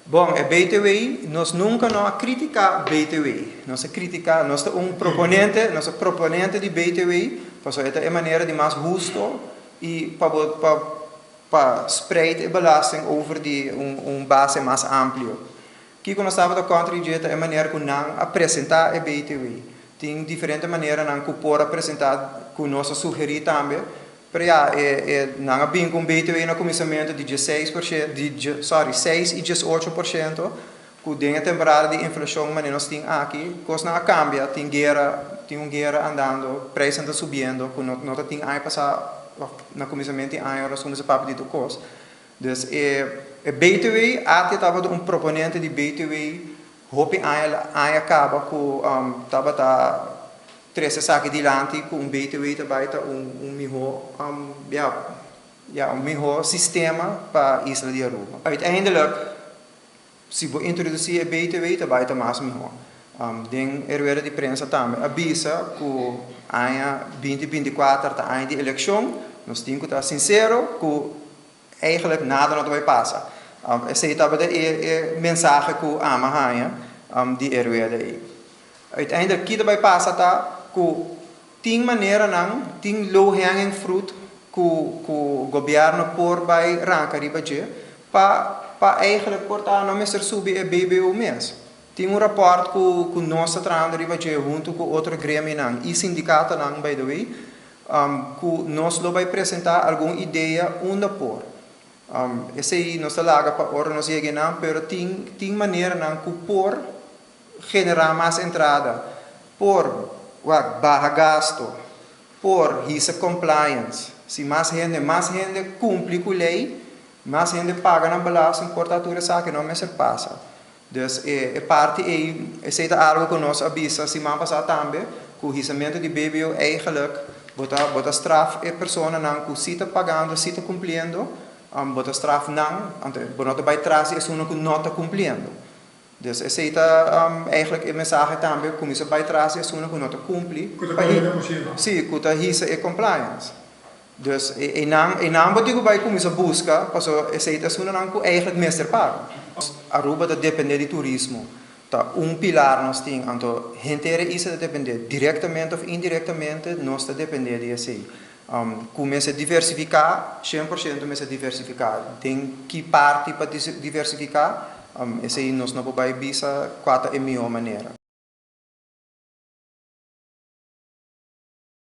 Bon, e BTW, nos nunca no a critica BTW. Nos a critica, nos ta un proponente, nos ta proponente di BTW, paso e ta e manera di mas husto y pa spreid e belasting over di un base mas amplio. Kico nos tabata contra di dje ta e manera cu nan a presenta e BTW. Tin diferente maneranan cu por a presenta cu nos a sugeri tambe, pero ya, nan a bin cu un BTW na cuminsamento di 16%, di, sorry, 6 y 18%, cu den e temporada di inflacion manera nos tin aki, cosnan a cambia, tin guera, tin un guera andando, prijsnan ta subiendo, cu no no tin aña pasa, na cuminsamento di aña, ora cuminsa papia di tur cos. Dus e BTW, ATIA tabata un proponente di BTW, hopi aña caba cu tabata trece esaki dilanti cu un BTW tambe ta un miho, ja, un miho sistema pa isla di Aruba. Uiteindelijk, si bo introduci e BTW, tambe ta mas miho. Den e rueda di prensa tambe a bisa cu aña 2024 ta aña di eleccion, nos tin cu ta sincero cu eigenlijk nada no ta bay pasa. Esey tabata e mensahe cu ami a haya di e rueda ey. Uiteindelijk, kico ta bay pasa ta cu tin maneranan, tin low hanging fruit cu gobierno por bay ranca riba dje, pa eigenlijk por ta no mester subi e BBO mes. Tin un rapport cu nos ta trahando riba dje hunto cu otro gremionan y sindicatonan, by the way, cu nos lo bay presenta algun idea unda por. Esey nos ta laga pa ora nos yega nan, pero tin maneranan cu por genera mas entrada, por wak, baha gasto, por hisa compliance. Si mas hende cumpli cu ley, mas hende paga nan belasting, por ta tur esaki no mester pasa. Dus e parti ey, esey ta algo cu nos a bisa siman pasa tambe, cu hisamento di BBO eigenlijk bo ta straf e personanan cu si ta pagando, si ta cumpliendo, bo ta straf nan, anto bo no ta bay tras di esun cu no ta cumpliendo. Dus esey ta eigenlijk e mensahe tambe, cuminsa bay tras di esun cu no ta cumpli. Cu ta 40%. Si, cu ta hisa e compliance. Dus e nan bo digo bay cuminsa busca, paso esey ta esunnan cu eigenlijk mester paga. Aruba ta depende di turismo. Ta un pilar nos tin, anto henter e isla ta depende directamente of indirectamente, nos ta depende di esey. Cuminsa diversifica, 100% cuminsa diversifica. Tin ki parti pa diversifica, esey nos no por bay bisa cua ta e miho manera.